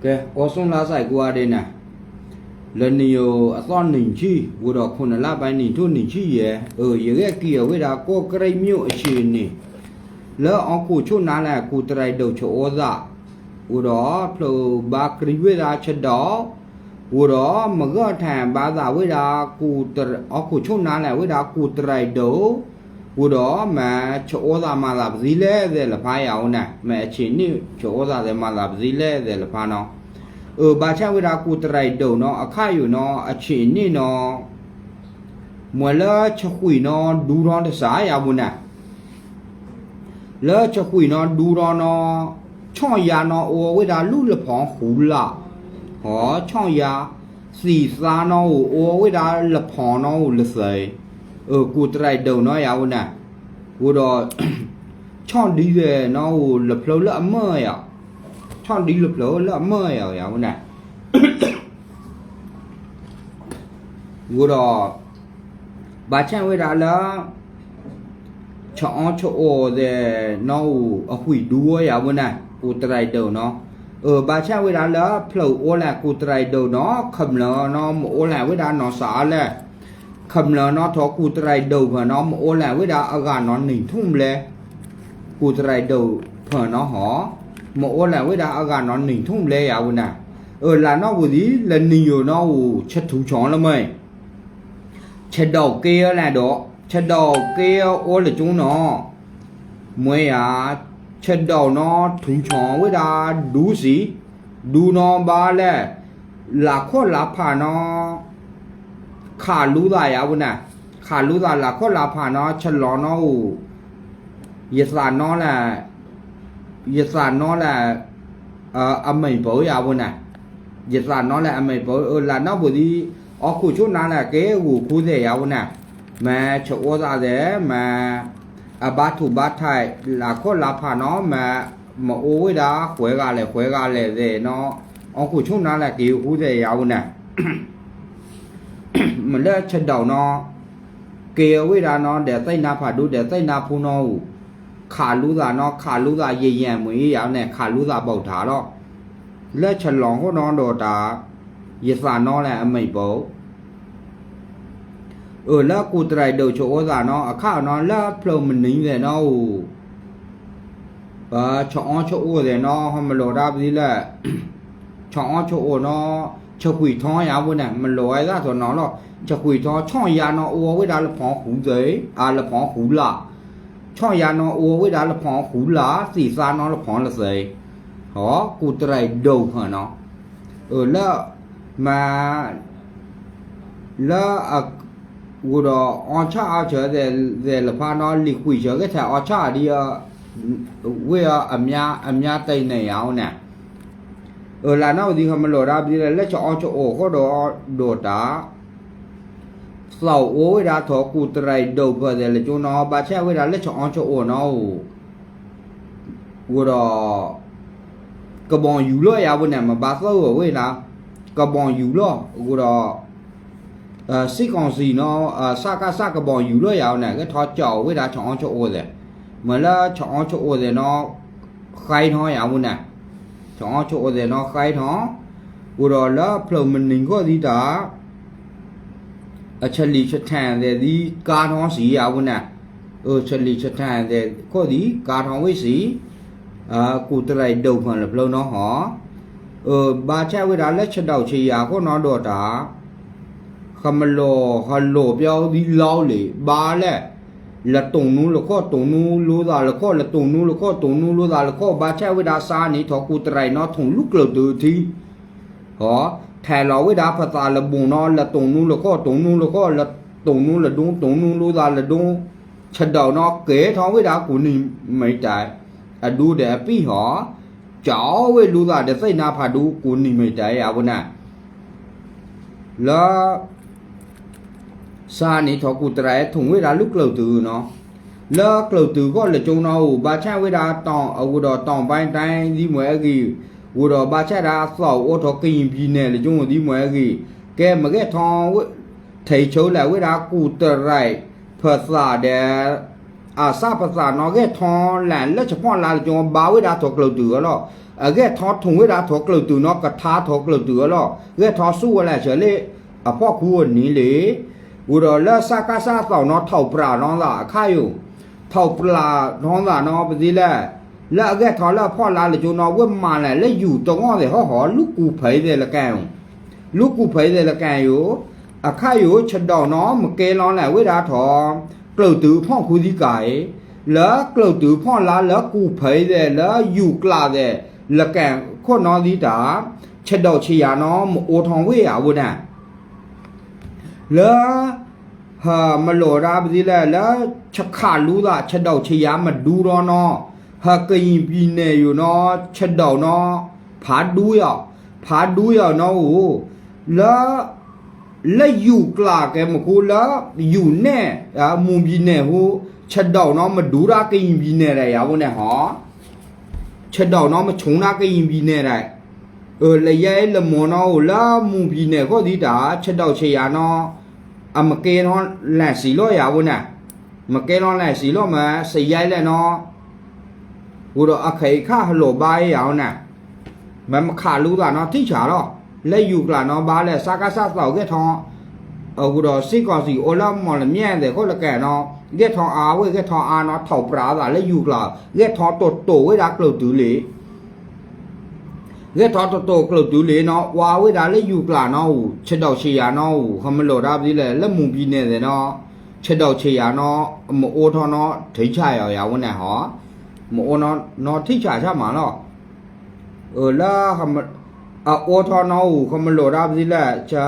ကဲ အိၣ်ဆူၣ်လါစဲးကိးဂၤဒဲးန့ၣ်, လၢနံၣ်ယိၤအသီနံၣ်ဆံ, ဝံၤဒီးခိၣ်နလါဘၣ်နံၣ်ထူၣ်နံၣ်ဆံယဲၢ်, အၢ ယဂဲၤက့ၤအဝဲဒၣ် ကီၢ်ကရံၣ်မိၢ်အဆံးန့ၣ်, လၢအီခိၣ်ဆိၣ်နါလဲၣ် ကူၣ်တရံးဒိၣ်ဆိးအိၣ်သး, ဝံၤဒီးဖျိးဘါကရံၣ်ဝဲဒၣ်ဆဒိၣ်, ဝံၤဒီးမဂၢၢ်ထဲဘါသးဝဲဒၣ် အီခိၣ်ဆိၣ်နါလဲၣ်ဝဲဒၣ်ကူၣ်တရံးဒိၣ်, ဝံၤဒီးမ့ၢ်ဆိးအိၣ်သးမၤသးပသံလဲၣ်သဲးလၢဖးယၤအိၣ်န့ၣ်, မ့ၢ်အဆံးန့ၣ်ဆိးအိၣ်သးသဲးမၤသးပသံလဲၣ်သဲးလၢဖးနီၤ, အၢ ဘၣ်ဆၣ်ဝဲဒၣ်ကူၣ်တရံးဒိၣ်နီၤ အခါယိာ်နီၤ အဆံးန့ၣ်နီၤ မ့ၢ်လၢဆှံၣ်နီၤဒူနီၤတစးယၤဝဲန့ၣ်, လၢဆှံၣ်နီၤဒူနီၤနီၤ, ဆီၣ်ယါနီၤအိၣ်ဝဲဒၣ်လူၢ်လၢဖီဃူလၢ်, ဟီ ဆီၣ်ယါ, သံၣ်သါနီၤအိၣ်ဝဲဒၣ်လၢဖီနီၤအိၣ်လၢသ့, အၢ ကူၣ်တရံးဒိၣ်နီၤယၤဝဲန့ၣ်, ဝံၤဒီး ဆီၣ်ဒံသဲးနီၤအိၣ်လၢဖျိလၢအမၢယၤ, ဆီၣ်ဒံလၢဖျိလၢအမၢယၤယၤဝဲန့ၣ် ဝံၤဒီး ဘၣ်ဆၣ်ဝဲဒၣ်လၢ ဆအီဆအိၣ်သဲးနီၤအိၣ်အဃံၣ်ဒူဝဲယၤဝဲန့ၣ် ကူၣ်တရံးဒိၣ်နီၤ, အၢ ဘၣ်ဆၣ်ဝဲဒၣ်လၢဖျိးအိၣ်လဲၣ်ကူၣ်တရံးဒိၣ်နီၤ ခမျၢၢ်နီၤမ့ၢ်အိၣ်လဲၣ်ဝဲဒၣ်နီၢ်စးအါလဲၣ်, ခမျၢၢ်နီၤထီၣ်ကူၣ်တရံးဒိၣ်ဖၢၣ်နီၤ မ့ၢ်အိၣ်လဲၣ်ဝဲဒၣ်အဂၤနီၤနံၣ်ထူၣ်ဘျဲ ကူၣ်တရံးဒိၣ်ဖၢၣ်နီၤဟီ, မ့ၢ်အိၣ်လဲၣ်ဝဲဒၣ်အဂၤနီၤနံၣ်ထူၣ်ဘျဲယၤဝဲန့ၣ်, အၢ လၢနီၣ်ပူၤဒ် လၢနံၣ်ယိာ်နီၤအိၣ်ဆထူၣ်ဆီလၢမ့ၢ် ဆဒိၣ်က့လဲၣ်ဒီး ဆဒိၣ်က့အိၣ်လၢကၠိနီၤ, မ့ၢ်ယၤ, ဆဒိၣ်နီၤထူၣ်ဆီဝဲဒၣ်ဒူစံး, ဒူနီၤဘါလဲၣ်, လၢခီၣ်လၢဖးနီၤ ခးလူသးယၤဝဲန့ၣ်, ခးလူသးလၢခီၣ်လၢဖးနီၤ ဆလီၤနီၤအိၣ်, ယသးနီၤလဲၣ်, ယသးနီၤလဲၣ်, အမဲာ်ပၢယၤဝဲန့ၣ်, ယသးနီၤလဲၣ်အမဲာ်ပၢ အၢ လၢနီၣ်ပူၤဒ် အီခိၣ်ဆိၣ်နါလဲၣ်က့ဂိၢ်ခူသဲးယၤဝဲန့ၣ်, မ့ၢ်ဆအိၣ်သးသဲး မ့ၢ် အဘါထုးဘါထး လၢခီၣ်လၢဖးနီၤ မ့ၢ် မ့ၢ်အိၣ်ဝဲဒၣ်ဃဲဂၤလဲၣ်ဃဲဂၤလဲၣ်သဲးနီၤ, အီခိၣ်ဆိၣ်နါလဲၣ်က့ဂိၢ်ခူသဲးယၤဝဲန့ၣ် မ့ၢ်လၢဆဒိၣ်နီၤ က့ၤဝဲဒၣ်နီၤ ဒီးသ့ၣ်နါဖးဒိၣ် ဒီးသ့ၣ်နါဖိနီၤအိၣ်, ခးလူသးနီၤ ခးလူသးယဲၢ်ယဲၢ်မ့ၢ်အံၤယၤန့ၣ် ခးလူသးဘၣ်ထးလီၤ, လၢဆလီၤဃိနီၤဒီးတၢ်, ယသးနီၤလဲၣ်အမဲာ်ပၢ အၢ လၢကူၣ်တရံးဒိၣ်ဆိးအိၣ်သးနီၤ အခါနီၤ လၢဖျိးမနုၤသဲးနီၤအိၣ် ဆအီဆအိၣ်သဲးနီၤ ဟီမလိာ်တၢ်ပသံလဲၣ်, ဆအီဆအိၣ်နီၤ ဆှံၣ်ထီယၤဝဲန့ၣ် မလိာ်ဝဲဒၣ်ထီၣ်နီၤလီၤ, ဆှံၣ်ထီ ဆီၣ်ယါနီၤအိၣ်ဝဲဒၣ်လၢဖီဃူသ့, အါ လၢဖီဃူလၢ်, ဆီၣ်ယါနီၤအိၣ်ဝဲဒၣ်လၢဖီဃူလၢ် သံၣ်သါနီၤလၢဖီလၢသ့, ဟီ ကူၣ်တရံးဒိၣ်ဖၢၣ်နီၤ, အၢ လၢ မ့ၢ် လၢ အ ဝံၤဒီးအီဆၣ်အီဆၢသဲးလၢဖးနီၤ လံာ်ကွံာ်ဆၢကဲထဲအီဆၣ်ဒ် ဝဲအ အမါတ့ၢ်န့ၣ်ယၤအိၣ်န့ၣ်, အၢ လၢနီၣ်ပူၤဒ်ဟီမလိာ်တၢ်ပသံလဲၣ် လၢဆအီဆအိၣ်ဃိဒီး ဒီးတၢ် သီၣ်အိၣ်ဝဲဒၣ်ထီၣ်ကူၣ်တရံးဒိၣ်ဖၢၣ်သဲးလၢကၠိနီၤ ဘၣ်ဆၣ်ဝဲဒၣ်လၢဆအီဆအိၣ်နီၤအိၣ် ဝံၤဒီး ကဘီယူၤလီၤယၤဝဲန့ၣ် မ့ၢ်ဘၣ်သၢဝဲဒၣ် ကဘီယူၤလီၤ ဝံၤဒီး စ့ၢ်ကီးစံးနီၤ စကစ ကဘီယူၤလီၤယၤဝဲန့ၣ် ကထီၣ်ကၠီၣ်ဝဲဒၣ်ဆအီဆအိၣ်သဲး, မ့ၢ်လၢဆအီဆအိၣ်သဲးနီၤ ဃဲထီၣ်ယၤဝဲန့ၣ်, ဆအီဆအိၣ်သဲးနီၤဃဲထီၣ်, ဝံၤဒီးလၢဖျိးမနုၤဃိဒ်တၢ် အဆလံၤဆထၢၣ်သဲးဒ်ကါထီၣ်စံးယၤဝဲန့ၣ်, အၢ ဆလံၤဆထၢၣ်သဲးခိၣ်ဒ်ကါထီၣ်ဝဲစံး, ကူၣ်တရံးဒိၣ်ဖၢၣ်လၢဖျိးနီၤဟီ, အၢ ဘၣ်ဆၣ်ဝဲဒၣ်လၢဆဒိၣ်ဆံးယၤခိၣ်နီၤဒီးတၢ် ဃမလိာ်ဟလိာ်ပျီဒ်လီၤလံ ဘါလဲၣ်, လတိၢ်နူလၢခီၣ်တိၢ်နူလိသးလၢခီၣ် လတိၢ်နူလၢခီၣ်တိၢ်နူလိသးလၢခီၣ် ဘၣ်ဆၣ်ဝဲဒၣ်စးနံၤထီၣ်ကူၣ်တရံးနီၤထူၣ်လူၢ်ကျၢၢ်တုၤထံ ဟီ, ထဲးလီၤဝဲဒၣ်ဖသးလၢဘိၣ်နီၤ လတိၢ်နူလၢခီၣ်တိၢ်နူလၢခီၣ် လတိၢ်နူလၢဒိတိၢ်နူလိသးလၢဒိ, ဆဒိၣ်နီၤကဲထီၣ်ဝဲဒၣ်ကူၣ်နံၤမဲာ်တဲၤ အဒူဒီးအပံၢ်ဟီ, ကၠီဝဲလူသးဒီးသ့ၣ်နါဖးဒိၣ်ကူၣ်နံၤမဲာ်တဲၤယၤဝဲန့ၣ် လၢ စးနံၤထီၣ်ကူၣ်တရံးထူၣ်ဝဲဒၣ်လူၢ်ကျၢၢ်တုၤနီၤ, လၢကျၢၢ်တုၤကီၢ်လၢကၠိနီၤအိၣ် ဘၣ်ဆၣ်ဝဲဒၣ်တီၢ်အဝဲဒီးတီၢ်ဘါတၢ်ဒ်မွဲအဂ့ၤ, ဝံၤဒီးဘၣ်ဆၣ်ဒၣ်သီၣ်အိၣ်ထီၣ်ကယံၣ်ပံၤနဲၣ်လၢကၠိဒ်မွဲအဂ့ၤ, ကဲမ့ၢ်ဂဲၤထီၣ် ထံၣ်ဆိလၢဝဲဒၣ်ကူၣ်တရံးဖၢသးဒီး အစၢ်ပသးနီၣ် ဂဲၢ်ထီၣ်လဲၤလၢဆၣ်ဖီၣ်လါတကၠိ ဘါဝဲဒၣ်ထိၣ်ကျၢၢ်တုၤအလီၢ်, အဂဲၢ်ထီၣ်ထိၣ်ဝဲဒၣ်ထိၣ်ကျၢၢ်တုၤနီၣ် ကထါထိၣ်ကျၢၢ်တုၤအလီၢ်, ဂဲၢ်ထီၣ်ဆူၣ်ဝဲလဲၤဆၢလ့ၣ်အဖီၣ်ခူအနံၤလံ. ဝံၤဒီးလၢစၢ်ကါစၢ်သီၣ်နီၣ် ထိၣ်ပြးနီၣ်သးအခါယိာ်, ထိၣ်ပြးနီၣ်သးနီၣ် ပသံလဲၣ်, လၢအဂဲၢ်ထီၣ်လၢအဖီၣ်လါတကၠိနီၣ် ဝဲမၤလဲၤလၢယူၤတဂီၢ်သ့ၣ်ဟီၣ်ဟီၣ် လူကူၣ်ဖဲသ့ၣ်လၢကဲယိာ် လူကူၣ်ဖဲသ့ၣ်လၢကဲယိာ်, အခါယိာ် ဆဒိၣ်နီၣ် မ့ၢ်ကဲလီၤလဲၤဝဲဒၣ်ထိၣ် ကျၢၢ်တုၤဖီၣ်ခူသံကၤအံၤ, လၢကျၢၢ်တုၤဖီၣ်လါလၢကူၣ်ဖဲသ့ၣ်လၢယူၤကျးသ့ၣ် လၢကဲခိၣ်နီၣ်သံတၢ်, ဆဒိၣ်ဆ့ယၤနီၣ် မ့ၢ်အိၣ်ထီၣ်ဝဲယၤဝဲန့ၣ် လၢ ဟမလိာ်ဒၣ်ပသံလဲၣ် လၢဆခးလူသး ဆဒိၣ်ဆ့ယၤမဒူဒီးနီၣ်, ဟကယံၣ်ပံၤနဲၣ်ယိာ်နီၣ် ဆဒိၣ်နီၣ် ဖးဒူယီၤ, ဖးဒူယီၤနီၣ်ဧိၤ, လၢ လၢယူၤကျးကဲမ့ၢ်ခူလၢ ယူၤနဲၣ် မူၤပံၤနဲၣ်ဟူ, ဆဒိၣ်နီၣ်မဒူဒၣ်ကယံၣ်ပံၤနဲၣ်ဒၣ်ယၤဝဲန့ၣ်ဟီ ဆဒိၣ်နီၣ်မဆူၣ်ဒၣ်ကယံၣ်ပံၤနဲၣ်ဒၣ်, အၢ လၢယဲလၢမိၢ်နီၣ်ဧိၤ လၢမူၤပံၤနဲၣ်ခိၣ်သံတၢ် ဆဒိၣ်ဆ့ယၤနီၣ်, အမ့ၢ်ကဲထီၣ်လဲၤစံးလီၤယၤဝဲန့ၣ်, မ့ၢ်ကဲထီၣ်လဲၤစံးလီၤမ့ၢ် စယဲလဲၣ်နီၣ်, ဃိဒီးအခါအံၤခါဟလိၣ်ဘါယၤဝဲန့ၣ်, မ့ၢ်မခးလူသးနီၣ်ထံၣ်ဆးလီၤ, လၢယူၤကျးနီၣ်ဘါလဲၣ် စၢ်ကါစၢ်သီၣ်ဂဲၢ်ထီၣ် အဃိဒီးစ့ၢ်ကီးစံးအိၣ်လၢမီၢ်လမၠဲၣ်သ့ၣ်ခိၣ်လၢကဲနီၣ်, ဂဲၢ်ထီၣ်အါဝဲ ဂဲၢ်ထီၣ်အါနီၣ် ထိၣ်ပြးသးလၢယူၤကျး, ဂဲၢ်ထီၣ်တိၢ်တိၢ်ဝဲဒၣ်ကျၢၢ်တုၤလံ ဂဲၢ်ထီၣ်တိၢ်တိၢ်ကျၢၢ်တုၤလံနီၣ် ဝါဝဲဒၣ်လၢယူၤကျးနီၣ်ဧိၤ ဆဒိၣ်ဆ့ယၤနီၣ်ဧိၤ ဟမလိာ်ဒၣ်ပသံလဲၣ် လၢမူၤပံၤနဲၣ်သ့ၣ်နီၣ်, ဆဒိၣ်ဆ့ယၤနီၣ် မ့ၢ်အိၣ်ထီၣ်နီၣ်ထံၣ်ဆးယၤဝဲန့ၣ်ဟီ, မ့ၢ်အိၣ်နီၣ်ထံၣ်ဆးဆၣ်မးလီၤ အၢ လၢ အအိၣ်ထီၣ်နီၣ်ဧိၤ ကမလိာ်ဒၣ်ပသံလဲၣ် သီၣ်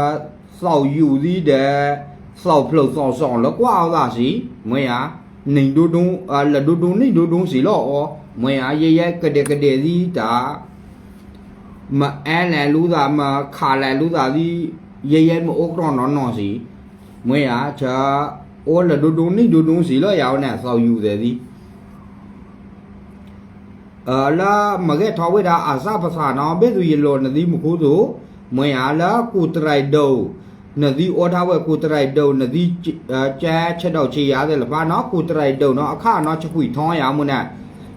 ယူၤသံဒီး သီၣ်ဖျၢၣ်သီၣ်စီၣ်လၢကွၢ်အသးစံး မ့ၢ်ဧါ, နံၤဒိၣ်ဒိၣ် လၢဒိၣ်ဒိၣ်နံၤဒိၣ်ဒိၣ်စံးလီၤအီၤ မ့ၢ်ဧါ, ယဲယဲကဒဲကဒဲသံတၢ် မ့ၢ်အဲလဲၤလူသး မ့ၢ်ခးလဲၤလူသးသံ ယဲယဲမ့ၢ်အိၣ်ကြီၣ်နီၢ်နီၢ်စံး, မ့ၢ်ဧါ, ဆၢ အိၣ်လၢဒိၣ်ဒိၣ်နံၤဒိၣ်ဒိၣ်စံးလီၤယၤဝဲန့ၣ် သီၣ်ယူၤသဲးသံ လၢမ့ၢ်ဂဲၢ်ထီၣ်ဝဲဒၣ်အစၢ်ပသးနီၣ် ဘ့ၣ်သုယလိၤနသံမူခိၣ်သိး, မ့ၢ်ဧါ, လၢကူၣ်တရံးဒိၣ်, နသံအိၣ်ထီၣ်ဝဲကူၣ်တရံးဒိၣ် နသံကဲဆဲးဒိၣ်ဆ့ယၤသ့ၣ်တဖၣ်နီၣ် ကူၣ်တရံးဒိၣ်နီၣ် အခါနီၣ် ဆကွံာ်ထီယၤမ့ၢ်န့ၣ်,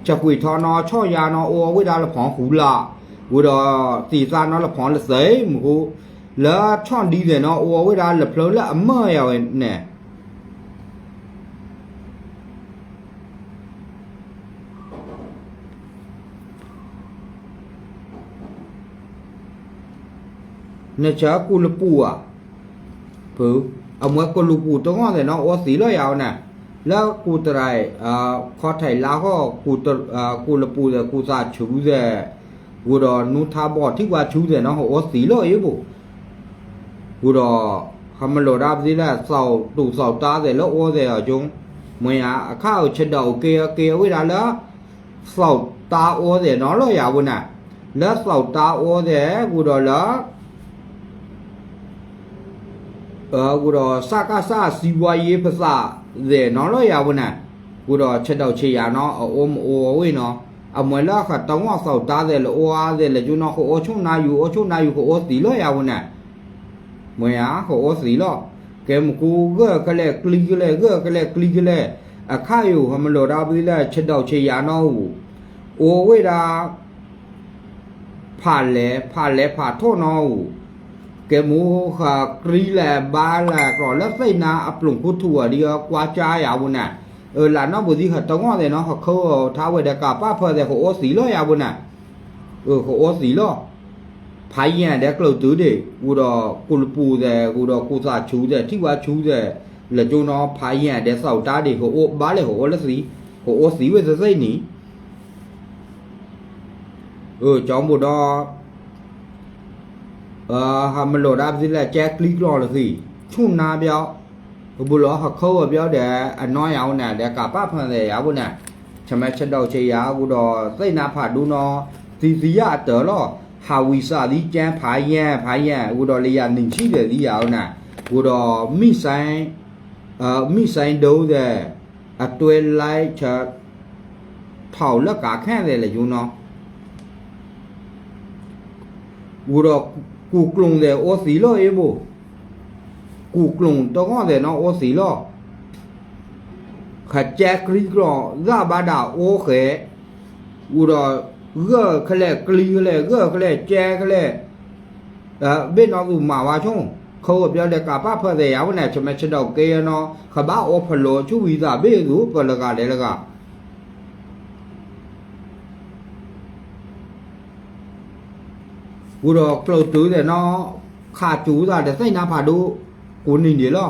ဆကွံာ်ထီနီၣ် ဆီၣ်ယၤနီၣ် အိၣ်ဝဲဒၣ်လၢဖီဃူလၢ်, ဝံၤဒီးသံသးနီၣ်လၢဖီလၢသ့မူခိၣ်, လၢဆီၣ်ဒံသ့ၣ်နီၣ် အိၣ်ဝဲဒၣ်လၢဖျၢလၢအမၢယၤဝဲန့ၣ် နဆၢကူၣ်လပူၤဧါ, ဖု, အမွဲကူၣ်လပူၤတဂီၢ်သ့ၣ်နီၣ် အိၣ်သံးလီၤယၤဝဲန့ၣ်, လၢကူၣ်တရံး, ခီထံးလါဃီ, ကူၣ်လပူၤသ့ၣ် ကူၣ်သးဆူသ့ၣ်, ဝံၤဒီးနူထါဘီၣ်ထံၣ်ဝါဆူသ့ၣ်နီၣ် ဟအိၣ်သံးလီၤအံၤဘိ, ဝံၤဒီး ဟမလိာ်ဒၣ်ပသံလၢ သီၣ်တူၢ်သီၣ်တၢ်သ့ၣ်လၢအိၣ်သ့ၣ်အီၤကၠိ, မ့ၢ်ဧါ, အခါအဆဒိၣ်က့ၤက့ၤဝဲဒၣ်လၢ သီၣ်တၢ်အိၣ်သ့ၣ်နီၣ်လီၤယၤဝဲန့ၣ်, လၢသီၣ်တၢ်အိၣ်သ့ၣ် ဝံၤဒီးလၢ ဝံၤဒီးစၢ်ကစၢ်စံးဝါယ့ပသးသ့ၣ်နီၣ်လီၤယၤဝဲန့ၣ်, ဝံၤဒီးဆဒိၣ်ဆ့ယၤနီၣ် အအိၣ်မအိၣ်ဝဲနီၣ်, အမွဲလၢဃတဂီၢ်သီၣ်တၢ်သ့ၣ်လၢအိၣ်အါသ့ၣ်လၢကၠိနီၣ် ကအိၣ်ဆိၣ်နါယူၤ အိၣ်ဆိၣ်နါယူၤ ကအိၣ်သံးလီၤယၤဝဲန့ၣ်, မ့ၢ်ဧါ, ကအိၣ်သံးလီၤ, ကဲမူခိၣ်ဂၢၢ်ကလဲာ်ကျံကလဲာ် ဂၢၢ်ကလဲာ်ကျံကလဲာ်, အခါအံၤ ဟမလိာ်ဒၣ်ပသံလၢ ဆဒိၣ်ဆ့ယၤနီၣ်ဧိၤ, အိၣ်ဝဲဒၣ် ဖးလဲၢ် ဖးလဲၢ်ဖးထီၣ်နီၣ်ဧိၤ, ကဲမူဃာ်ကြံလဲၣ်ဘါလဲၣ် ကြၢးလၢသ့ၣ်နါအပျုၢ်ခူထူၣ်အီၤဒ်အီၤ ကွၢ်ကၠါယၤဝဲန့ၣ်, အၢ လၢနီၣ်ဘိသံဃာ်တဂီၢ်သ့ၣ်နီၣ် ဟီၣ်ခိၣ်ထါဝဲဒီးကးပာ်ဖၢသ့ၣ် ကအိၣ်သံးလီၤယၤဝဲန့ၣ်, အၢ ကအိၣ်သံးလီၤ, ဖးယံာ်ဒဲးကျၢၢ်တုၤဒံး ဝံၤဒီးကူၣ်လပူၤသ့ၣ် ဝံၤဒီးကူၣ်သးဆူသ့ၣ် ထံၣ်ဝါဆူသ့ၣ်, လၢကၠိနီၣ် ဖးယံာ်ဒဲးသီၣ်တၢ်ဒံး ကအိၣ်ဘၣ်လဲၣ် ကအိၣ်လၢသံး, ကအိၣ်သံးဝဲသ့ၣ်သ့ၣ်န့ၣ် ကၠီဘိဒီး ဟးမလိာ်ဒၣ်ပသံလၢကဲကျံကျီၢ်လၢသံး, ဆူၣ်နါပျီ, ကဘူးလီၤဟီၣ်ခိၣ်ဝဲပျီဒီး အနီၢ်ယၤဝဲန့ၣ် ဒီးကးပာ်ဖၢသ့ၣ်ယၤဝဲန့ၣ်, ဆမးဆဒိၣ်ဆ့ယၤ ဝံၤဒီးသ့ၣ်နါဖးဒိၣ်နီၣ်, သံသံယၤအတၢ်လီၤ, ဟးဝံစးသံကဲဖးယံာ် ဖးယံာ် ဝံၤဒီးလၢယၤနုၢ်ဆံၣ်ဒီးသံယၤဝဲန့ၣ်, ဝံၤဒီး မံၣ်စဲ မံၣ်စဲဒိသ့ၣ် အတွဲလၢဆၢ ထီၣ်လၢကးခဲသ့ၣ်လၢယိနီၣ်, ဝံၤဒီးကူၣ်ကျိၣ်သ့ၣ်အိၣ်သံးလီၤအ့ဘိ, ကူၣ်ကျိၣ်တဂီၢ်သ့ၣ်နီၣ်အိၣ်သံးလီၤ, ကဲကရံကျီၤ သၣ်ဘၣ်ဒၣ်အိၣ်ဃဲး, အိၣ်ဒီး ဂၢၢ်ခဲလဲၣ် ကလံၤခဲလဲၣ် ဂၢၢ်ခဲလဲၣ် ကဲခဲလဲၣ်, ဘ့ၣ်နီၣ်သူၣ်မၤဝါဆိ, ခီၣ်ပၠီဒဲးကးပၣ်ဖၢသဲးယၤဝဲန့ၣ် ဆမ့ၢ်ဆဒိးက့နီၤ ကဘၣ်အိၣ်ဖလီၤဆူဝံသးဘ့ၣ်သူ ပလၢဂၤဒဲးလၢဂၤ အိၣ်ဒီးကျိာ်တုၤသဲးနီၤ, ခးစူၤသးဒီးသ့ၣ်နါဖးဒိၣ် ကိးနံၤဒဲးလီၤ.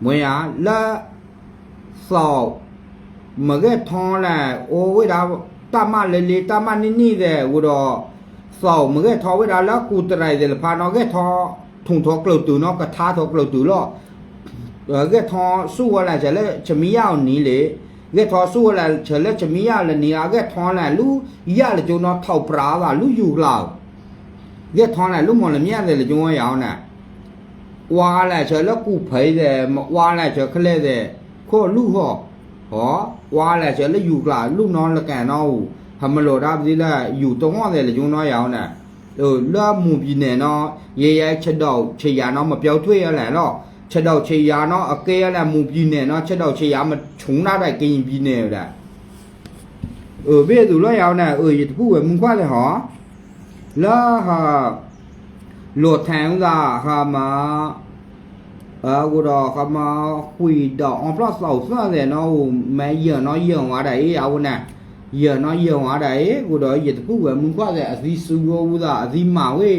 မ့ၢ်ဧါ, လၢ သီၣ် မ့ၢ်ဂဲၢ်ထီလဲၣ် အိၣ်ဝဲဒၣ် တၢ်မၤလ့လ့ တၢ်မၤနံၣ်နံၣ်သဲး အိၣ်ဒီး သီၣ်မ့ၢ်ဂဲၢ်ထီဝဲဒၣ်လၢကူၣ်တရံးသဲးလၢဖးနီၤ ဂဲၢ်ထီ ထိၣ်ထီကျိာ်တုၤနီၤ ကထါထီကျိာ်တုၤလီၤ. ဂဲၢ်ထီဆူၣ်ဝဲလၢဆဲးလၢဆမံယၣ်အနံၤလံ, ဂဲၢ်ထီဆူၣ်ဝဲလၢဆဲးလၢဆမံယၣ်လၢနံၤလီၤ ဂဲၢ်ထီလဲၣ်လူယၣ်လၢကၠိနီၤ ထီၣ်ပြးသးလူယူၤကျါဧၢ, ဂဲၢ်ထီလဲၣ်လူမီၢ်လမၠဲၣ်သဲးလၢကၠိဝဲယၤဝဲန့ၣ် ကွၢ်လၢဆဲးလၢကူၣ်ဖံးသဲး မ့ၢ်ကွၢ်လၢဆဲးခဲလၢာ်သဲး ခိၣ်လူၢ်ဟီၣ်, ဟီ, ကွၢ်လၢဆဲးလၢယူၤကျါလူၢ်နီၤလၢကဲနီၤအိၣ် ဟဲမလိာ်တၢ်ပသံလၢယူၤတဂီၢ်သဲးလၢကၠိနီၤယၤဝဲန့ၣ်, လၢမူၤပံၤနဲၣ်နီၤ ယဲယဲဆဒိးဆယၤနီၤ မပျီထွ့အလဲၣ်လီၤ, ဆဒိးဆယၤနီၤ အကဲအလဲၣ်မူၤပံၤနဲၣ်နီၤ ဆဒိးဆယၤမဆူၣ်နၢ်ဒၣ်က့ၤပံၤနဲၣ်ဝဲဒၣ် အၢ ဘ့ၣ်သူလီၤယၤဝဲန့ၣ် အၢ ယတပူၤဝဲမုၢ်ကွၢ်သဲးဟီ, လၢဟး လိာ်ထဲဝဲသး ဟးမၤ အဃိဒီး ဟးမၤဃံးဒီးအီဖျီၣ်သီၣ်သၢသဲးနီၤအိၣ် မ့ၢ်ယၢၢ်နီၤယၢၢ်ဝဲဒၣ်အံၤ အဝဲန့ၣ်, ယၢၢ်နီၤယၢၢ်ဝဲဒၣ်အံၤ အဃိဒီး ယတပူၤဝဲမုၢ်ကွၢ်သဲး အသံစုဝဲဝဲသး အသံမၤဝဲ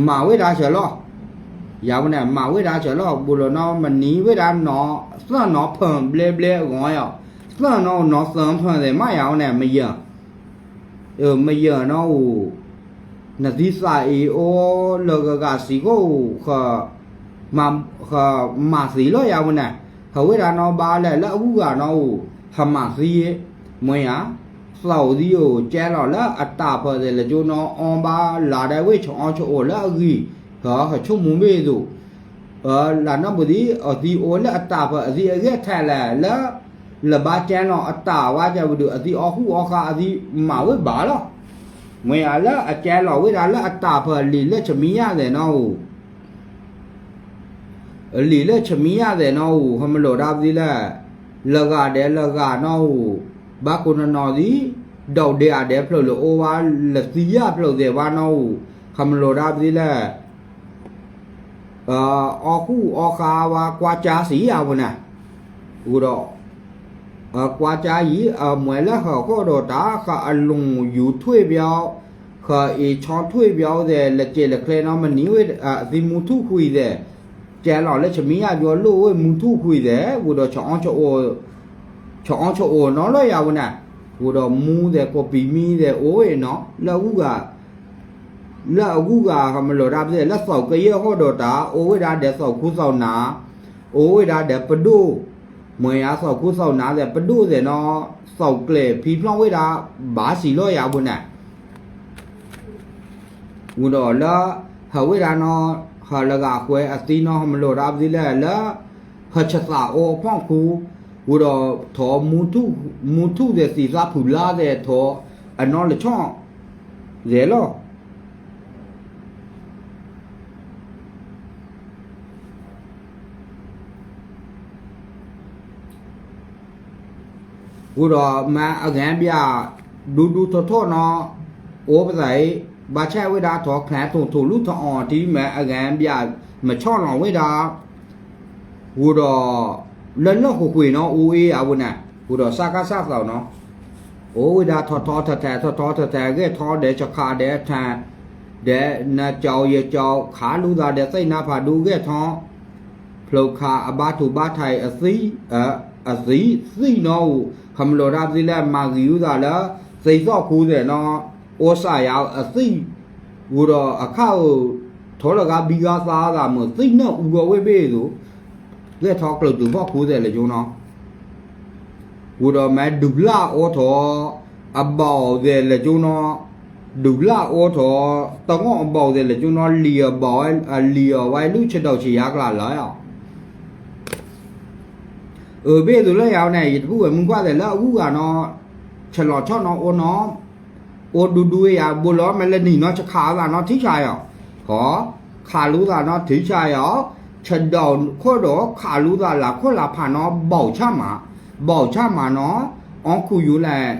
မၤဝဲဒၣ်ဆၢလီၤ, ယၤဝဲန့ၣ် မၤဝဲဒၣ်ဆၢလီၤ ဘူးလီၤနီၤ မနံၤဝဲဒၣ်နီၤ သၢၣ်နီၤဖၢၣ်ဘျဲဘျဲအဂီၢ်ယီၤ, သၢၣ်နီၤနီၤသၢၣ်ဖၢၣ်သဲးမးယၤဝဲန့ၣ် မယၢၢ် မယၢၢ်နီၤအိၣ်, နသံသးအံၤအိၣ်လၢဂၤဂၤစံးကိၣ်အိၣ်, မၤသံလီၤယၤဝဲန့ၣ်, ဟးဝဲဒၣ်နီၤဘၣ်လဲၣ်လၢအဂုၤဂၤနီၤအိၣ်, ဟးမၤသံ, မ့ၢ်ဧါ, သီၣ်သံအိၣ်ကဲလီၤလၢအတၢ်ဖၢသဲးလၢကၠိနီၤ အီဘၣ်လၢဒဲးဝ့ၢ် ဆအီဆအီၤလၢအဂံၢ်, ဟးဆိကမိၣ်ဘ့ၣ်သိး လၢနီၢ်ပူၤသံ အသံအိၣ်လၢအတၢ်ဖၢ အသံအဂဲၢ်ထဲလဲၣ်လၢ လၢဘၣ်ကဲလီၤအတၢ်ဝဲကဲဝဲဒုး အသံအီၣ်ဃူအီၣ်ဃါ အသံမၤဝဲဘၣ်လီၤ. မ့ၢ်အလၢအကဲလီၤဝဲဒၣ်လၢအတၢ်ဖၢ လံာ်လၢဆမံယၣ်သဲးနီၤအိၣ် လံာ်လၢဆမံယၣ်သဲးနီၤအိၣ် ဟဲမလိာ်ဒၣ်ပသံလဲၣ်, လၢဂၤဒဲးလၢဂၤနီၤအိၣ်, ဘၣ်ကိးနီၤနီၤသံ, ဒီးဒဲးအဒဲးဖျၢၣ်လၢအိၣ်ဘၣ် လၢသံယၣ်ဖျၢၣ်သဲးဘၣ်နီၤအိၣ်, ဟဲမလိာ်ဒၣ်ပသံလဲၣ် အီၣ်ဃူအီၣ်ဃါဝဲကွၢ်ကၢ်စံးယၤဝဲန့ၣ်, အဃိဒီး ကွၢ်ကၢ်ယံၤ အမွဲလၢဟၢဃီၣ်ဒီးတၢ်ဃးအလူၤ ယူၤထွ့ၣ်ပၠီ, ဃးအ့ၣ်ဆီထွ့ၣ်ပၠီသဲး လၢကဲလၢကျဲနီၤ မနံၤဝဲ အသံမူထူၣ်ခွံသဲး, ကဲလီၤလၢဆမံယၣ်ယွၤလိၣ်ဝဲမူထူၣ်ခွံသဲး အဃိဒီး ဆအီဆအီၤနီၤလီၤယၤဝဲန့ၣ်, အဃိဒီးမူသဲးကိးပံာ်မံသဲးအိၣ်ဝဲနီၤ လၢအဂုၤဂၤ လၢအဂုၤဂၤဟဲမလိာ်ဒၣ်ပသံ လၢသီၣ်ကယဲၢ်ဃီၣ်ဒီးတၢ် အိၣ်ဝဲဒၣ်ဒီးသီၣ်ခူသီၣ်နၤ, အိၣ်ဝဲဒၣ်ဒီးပဒိၣ်, မ့ၢ်ယါသီၣ်ခူသီၣ်နၤသဲး ပဒိၣ်သဲးနီၤ, သီၣ်ကျဲၤဖံဖျီၣ်ဝဲဒၣ် ဘၣ်စံးလီၤယၤဝဲန့ၣ် ဝံၤဒီးလၢ ဟးဝဲဒၣ်နီၤ, ဟးလၢဂၤဃဲအသံနီၤ ဟဲမလိာ်ဒၣ်ပသံလဲၣ်လၢ ဟးဆသးအိၣ်ဖီၣ်ခူ, ဝံၤဒီးထီၣ် မူထူၣ်သဲးသံသးဖုလါသဲးထီၣ် အနီၢ်လၢဆီၣ်သဲးလီၤ. ဝံၤဒီးမ့ၢ်အဂၤဘၣ် ဒူဒူထီၣ်ထီၣ်နီၤ, အိၣ်ပသးအံၤ, ဘၣ်ဆၣ်ဝဲဒၣ်ထီၣ်ချၢထီၣ်ထီၣ်လူထီၣ်အီၤထံ မ့ၢ်အဂၤဘၣ် မ့ၢ်ဆီၣ်လီၤဝဲဒၣ်, ဝံၤဒီး လၢလၢၢ်ဃုာ်ဃုာ်နီၤ အိၣ်အ့ၣ်အဝဲန့ၣ်, ဝံၤဒီးစးကါစးသီနီၤ, အိၣ်ဝဲဒၣ်ထီၣ်ထီၣ်ထဲထဲ ထီၣ်ထီၣ်ထဲထဲ ဂဲၤထီၣ်ဒီးဆခးဒီးထဲ ဒီးနကၠီယကၠီ ခးလူသးဒီးသ့ၣ်နါဖးဒိၣ်ဂဲၤထီၣ် ဖျိခးအဘါထူးဘါထံးအသံ, အသံသံနီၤအိၣ် ဟဲမလိာ်ဒၣ်ပသံလဲၣ် မၤဂံၤဝဲသးလၢ သ့သီၣ်ခူသဲးနီၤ, အိၣ်စးယၤအသံ, ဝံၤဒီးအခါဧိၤ ထီၣ်လၢဂၤဘံဂၤသးသးမုာ် သံနၢၣ်အူဂီၤဝဲဘ့ၣ်သိး, ဂဲၤထီၣ်ကျၢၤတုၤဖီၣ်ခူသဲးလၢကၠိနီၤ ဝံၤဒီးမ့ၢ်ဒုးလၢအိၣ်ထီၣ် အဘီၣ်သဲးလၢကၠိနီၤ, ဒုးလၢအိၣ်ထီၣ် တဂီၢ်အဘီၣ်သဲးလၢကၠိနီၤ လံာ်အဘီၣ်, လံာ်အဝဲလူၢ်ဆဒိၣ်ဆယါကျါလၢ အၢ ဘ့ၣ်သိးလၢယၤဝဲန့ၣ် ယတပူၤဝဲမုၢ်ကွၢ်သဲးလၢအဂုၤဂၤနီၤ, ဆလီၤဆီၣ်နီၤအိၣ်နီၤ, အိၣ်ဒူဒူဝဲယၤ ဘူးလီၤမ့ၢ်လၢနံၤနီၤ ဆခးသးနီၤ ထံဆးယီၤ, ဟီ, ခးလူသးနီၤ ထံဆးယီၤ, ဆဒိၣ်ခိၣ်ဒီးခးလူသးလၢခိၣ်လၢဖးနီၤ ဘီၣ်ဆၣ်မး, ဘီၣ်ဆၣ်မးနီၤ, အီခူယူၤလဲၣ်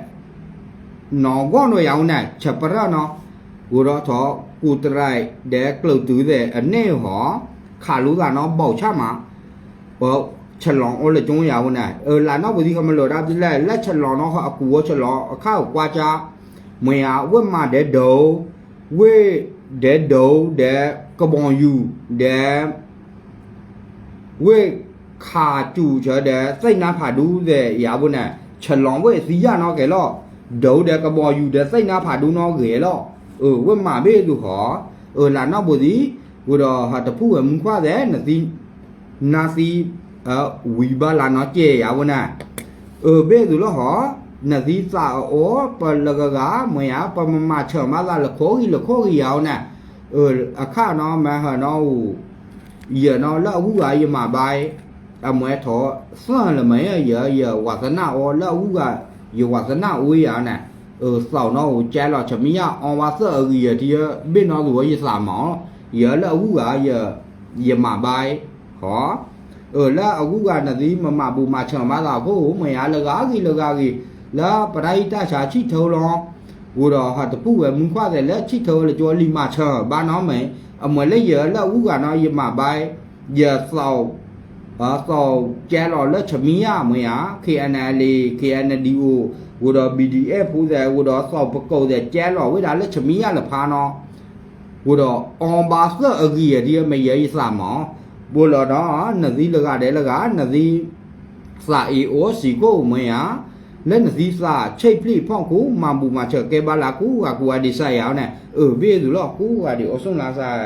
နီၢ်ဂီၢ်နီၢ်ယၤဝဲန့ၣ် ဆၢပရၢၢ်နီၤ, အိၣ်ဒီးထီၣ် ကူၣ်တရံးဒီးကျုးတုၤသ့ၣ်အန့ၢ်ဟီ, ခးလိသးနီၤ ဘီၣ်ဆၣ်မး, ပှၤဆလီၤအိၣ်လၢကၠိယၤဝဲန့ၣ်, အၢ လၢနီၢ်ပူၤသံ ခီမလိာ်ဒၣ်ဒ်လဲၣ် လၢဆလီၤနီၤ အကူၣ်ဝဲဆလီၤအခါအကွၢ်ကၠါ, မ့ၢ်ဧါ ဝ့ၢ်မးဒဲးဒိး, ဝ့ၢ်ဒဲးဒိးဒီး ကဘီယူၤဒီး ဝ့ၢ်ခးစူၣ်ဆၢဒီး သ့ၣ်နါဖးဒူသ့ၣ်ယၤဘိန့ၣ် ဆလီၤဝ့ၢ်သံယၣ်နီတကဲလီၤ, ဒိးဒီးကဘီယူၤဒီးသ့ၣ်နါဖးဒူနီတဂ့ၤလီၤ, အၢ ဝ့ၢ်မးဘ့ၣ်ဒိးဟီ, အၢ လၢနီၢ်ပူၤသံ, ဝံၤဒီးဟးတဖုဝဲမူခွါသ့ၣ် နသံ နသံ ဝံၤဘၣ်လၢနီၢ်ကဲယၤဘိန့ၣ်, အၢ ဘ့ၣ်ဒိးလီၤဟီ, နသံသးအီၤ ပလၢဂၤဂၤ မ့ၢ်ဧါ ပမၤမၤဆၢၣ်မၤသးလၢခိၣ်ဂံၢ်လၢခိၣ်ဂံၢ်ယၤအီၤန့ၣ်, အၢ အခါနီၤ မ့ၢ်ဟၢနီၤ ယနီၤလၢအဂုၤအဂၤယမၤဘါ, အမ့ၢ်ထီၣ်သၢလၢမ့ၢ် ယ ယဝးသနၣ်အီၤလၢအဂုၤအဂၤ, ယဝးသနၣ်အီၤယၤန့ၣ်, အၢ သီၣ်နီၤအိၣ်ကဲလီၤ ဆၢမံယၣ်အီဝဲသၢအဂံၢ်ယၤထံ ဘ့ၣ်နီၤသူဝဲယသးမး, ယလၢအဂုၤအဂၤ ယမၤဘါ, ဟီ အၢ လၢအဂုၤအဂၤနသံမၤမၤဘူၣ်မၤဆၢၣ်မၤသးအဃိ မ့ၢ်ဧါ လၢဂၤဂ့ၤလၢဂၤဂ့ၤ, လၢပတၢ်ဟံၣ်တၢ်ဆါဆံၣ်ထၢလီၤ, ဝံၤဒီးဟးတဖုဝဲမူခွါသ့ၣ် လၢဆံၣ်ထၢလၢကၠိလံမၤဆၢၣ်ဘါနီၤမ့ၢ်, အမ့ၢ်လၢယလၢအဂုၤအဂၤနီၤ ယမၤဘါ, ယသီၣ် သီၣ်ကဲလီၤလၢဆၢမံယၣ်မ့ၢ်ဧါ KNLA KNDO, ဝံၤဒီး BGF ဖိသ့ၣ် ဝံၤဒီးသီၣ်ပကိးသ့ၣ် ကဲလီၤဝဲဒၣ်လၢဆၢမံယၣ်လၢဖးနီၤ, ဝံၤဒီးအီဘါသၢအဂံၢ်ယၤထံ မ့ၢ်ယၤယသးမး, ဘိလီၤနီၤ နသံလၢဂၤဒဲးလၢဂၤ နသံ သးအ့ၣ်အိၣ်စ့ၢ်ကီးမ့ၢ်ဧါ, လၢနသံသးဆံၣ်ဖျံၣ်ဖီၣ်ခိၣ် မၤဘူၣ်မၤဆၢၣ်ကဲဘါလၢကိးဂၤကိးဂၤဒဲးစၢ်ယၤန့ၣ်, အၢ ဘ့ၣ်ဒိးလီၤ ကိးဂၤဒဲးအိၣ်ဆိးလၢစၢ်